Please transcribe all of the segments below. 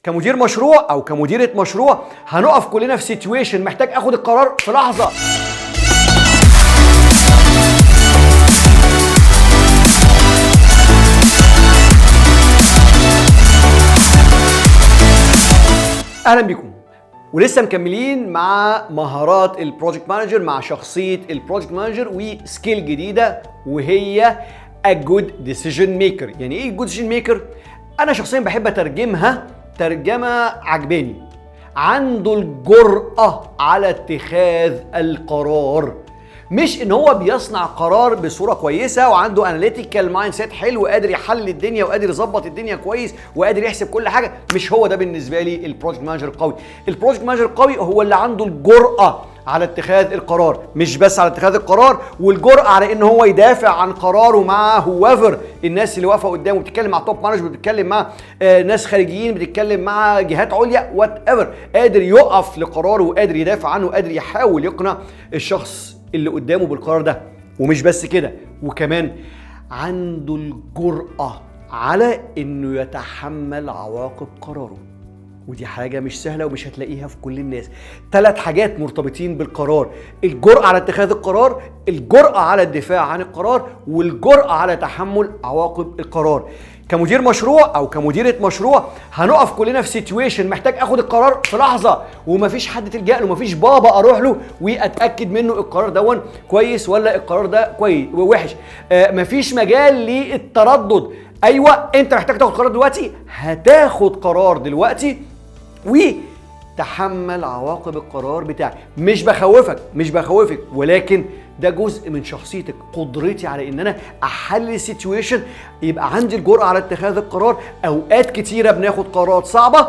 كمدير مشروع او كمديره مشروع هنقف كلنا في situation محتاج اخد القرار في لحظة. اهلا بكم، ولسه مكملين مع مهارات ال project manager، مع شخصية ال project manager و skill جديدة وهي a good decision maker. يعني ايه good decision maker؟ انا شخصيا بحب اترجمها ترجمه عجباني، عنده الجرأة على اتخاذ القرار. مش ان هو بيصنع قرار بصورة كويسة وعنده analytical mindset حلو وقادر يحلل الدنيا وقادر يظبط الدنيا كويس وقادر يحسب كل حاجة، مش هو ده بالنسبة لي ال project manager القوي. ال project manager القوي هو اللي عنده الجرأة على اتخاذ القرار، مش بس على اتخاذ القرار، والجرأة على ان هو يدافع عن قراره مع whoever الناس اللي واقفة قدامه، بتتكلم مع top management، بتتكلم مع ناس خارجيين، بتتكلم مع جهات عليا، whatever، قادر يقف لقراره وقادر يدافع عنه وقادر يحاول يقنع الشخص اللي قدامه بالقرار ده. ومش بس كده، وكمان عنده الجرأة على انه يتحمل عواقب قراره، ودي حاجة مش سهلة ومش هتلاقيها في كل الناس. 3 حاجات مرتبطين بالقرار: الجرأة على اتخاذ القرار، الجرأة على الدفاع عن القرار، والجرأة على تحمل عواقب القرار. كمدير مشروع او كمديرة مشروع هنقف كلنا في situation محتاج اخد القرار في لحظة، ومفيش حد تلجأ له، مفيش بابا اروح له واتأكد منه القرار دون كويس ولا القرار ده كويس ووحش. مفيش مجال للتردد. ايوه انت محتاج تاخد قرار دلوقتي، هتاخد قرار دلوقتي وتحمل عواقب القرار بتاعك. مش بخوفك، مش بخوفك، ولكن ده جزء من شخصيتك، قدرتي على ان انا احلل ال situation، يبقى عندي الجرأة على اتخاذ القرار. اوقات كتيرة بناخد قرارات صعبة،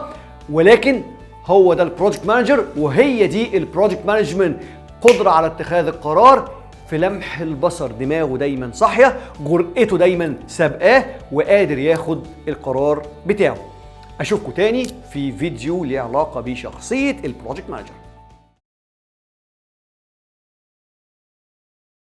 ولكن هو ده ال project manager، وهي دي ال project management، قدرة على اتخاذ القرار في لمح البصر، دماغه دايما صاحية، جرأته دايما سابقاه، وقادر ياخد القرار بتاعه. اشوفكم تاني في فيديو ليه علاقة بشخصية ال project manager.